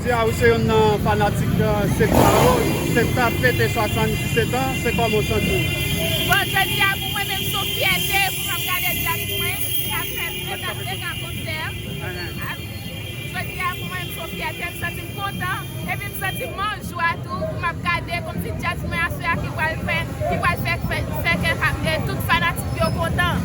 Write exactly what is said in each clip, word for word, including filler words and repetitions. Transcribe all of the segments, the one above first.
Jodi a, ou se youn nan fanatik, euh, Septan yo. Septan ap fete swasanndisèt an, se kòman w santi w? Bon, jodi a pou mwen menm se yon fyète pou m ap gade djaz mwen ki ap fè mega mega konsè. Jodi a pou mwen menm se yon fyète, m santi m kontan epi m santi m an jwa tou pou m ap gade kòmsi djaz mwen aswè a ki pral fè ki pral fè fè fè kè tout fanatik yo kontan.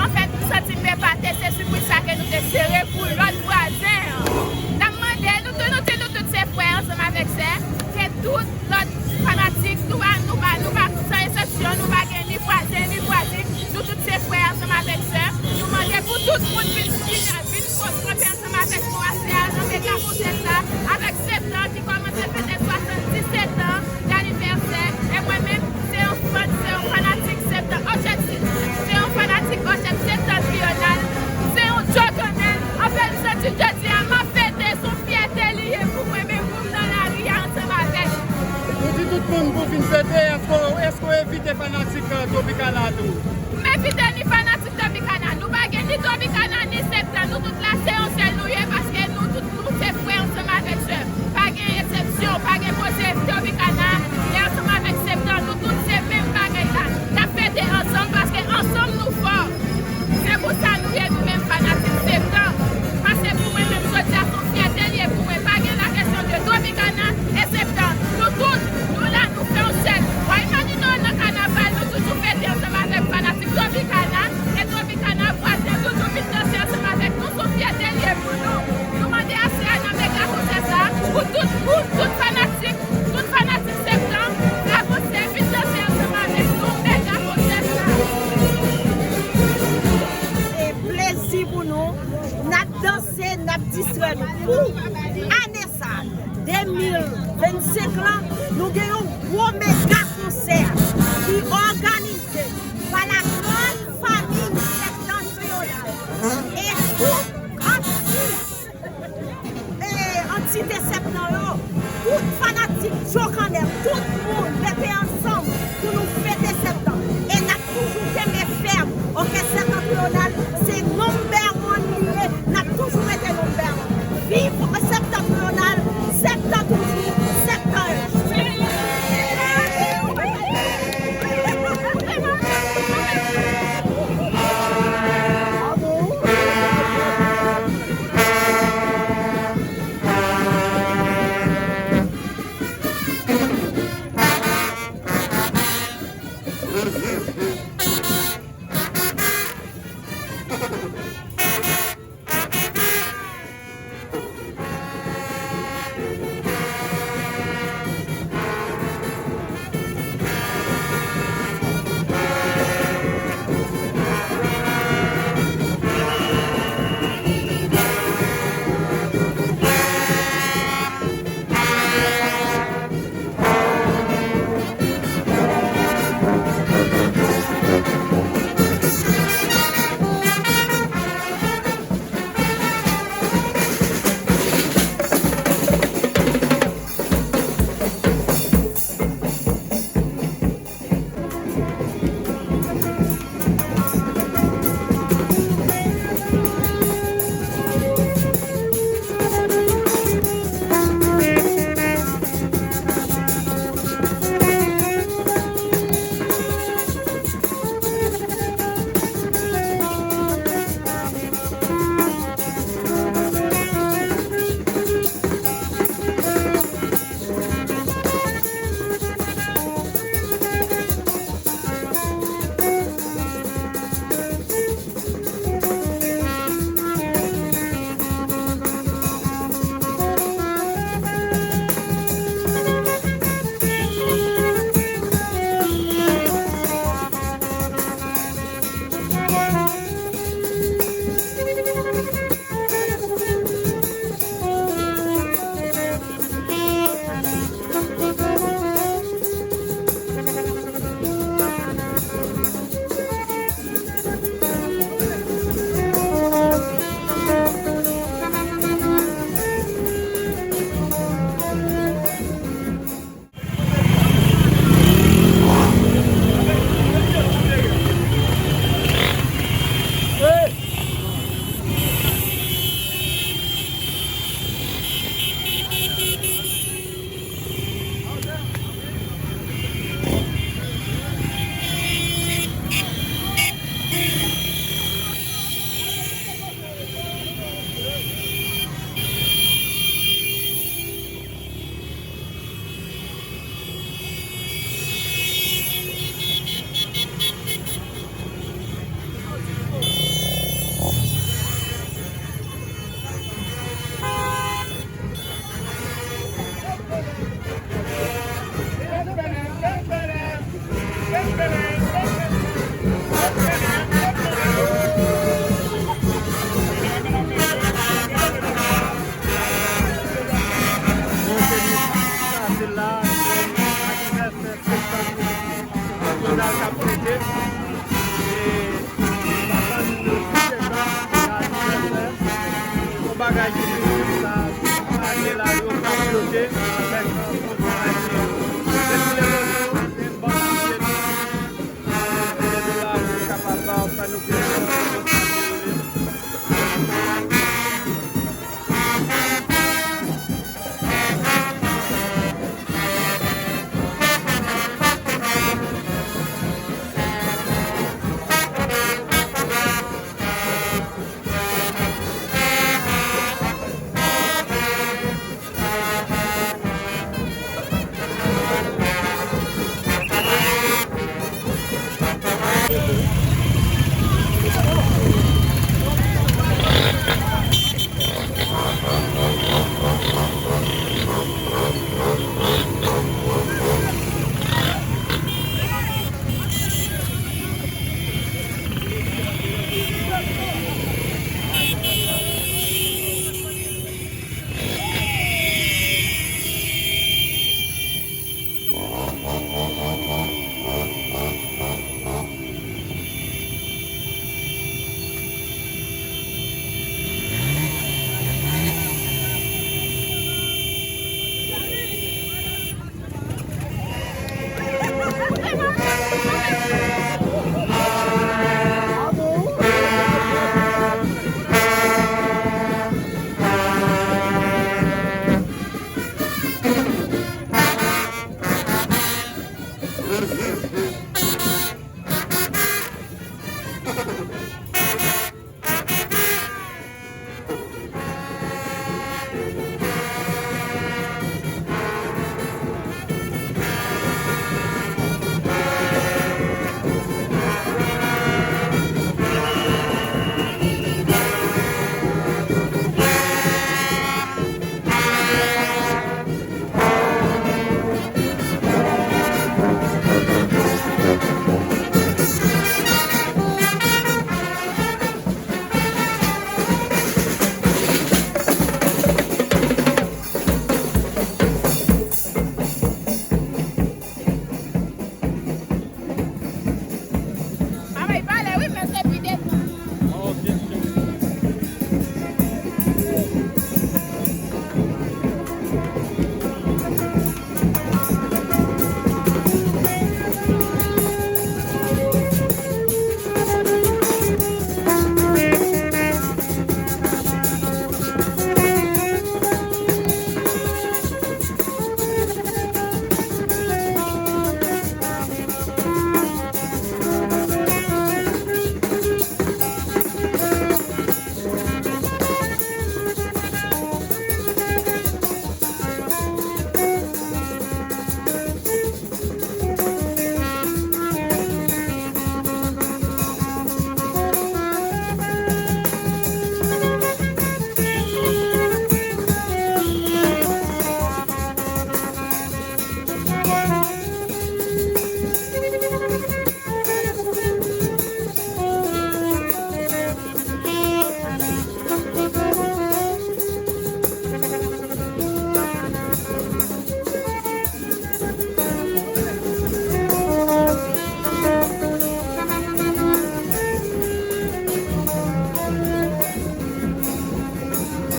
Anfèt, m santi m epate, se sipriz sa ke nou te sere pou lòt vwazen an. N ap mande nou tou, nou di nou tout se frè ansanm avèk sè, ke tout lòt fanatik, nou pa, nou pa, nou pa, san eksepsyon, nou pa gen ni vwazen, ni vwazin, nou tout se frè ansanm avèk sè. Nou mande pou tout moun vin, vin, vin kanpe ansanm avèk nou aswè a nan mega konsè sa, avèk Septan ki kòmanse fete swasanndisèt an d'anivèsè. E mwen menm, se yon fan, se yon fanatik Septan Objektif, se yon fanatik Objektif Septan Triyonal, se yon Jokannèl. Anfèt, m santi jodi a m ap fete, se yon fyète li ye pou mwen menm pou m nan lari a ansanm avèk. Ou di tout moun pou vin fete, èske, èske w envite fanatik, euh, Tropicana tou? M envite ni fanatik Tropicana, nou pa gen ni Tropicana ni Septan, nou tout la se yon sèl nou ye paske nou tout nou se frè ansanm avèk sè. Pa gen eksepsyon, pa gen koze Tropicana, e ansanm avèk Septan, nou tout se menm bagay la. N ap fete ansanm paske ansanm nou fò. Se pou sa nou ye nou menm fanatik Septan. Paske pou mwen menm jodi a se yon fyète li ye pou mwen. Pa gen la kesyon de Tropicana e Septan. Nou tout, nou la, nou fè yon sèl. Why Manino nan kanaval, nou toujou fete ansanm avèk fanatik Tropicana. E Tropicana vwazen toujou vin danse ansanm avèk nou. Se yon fyète li ye pou nou.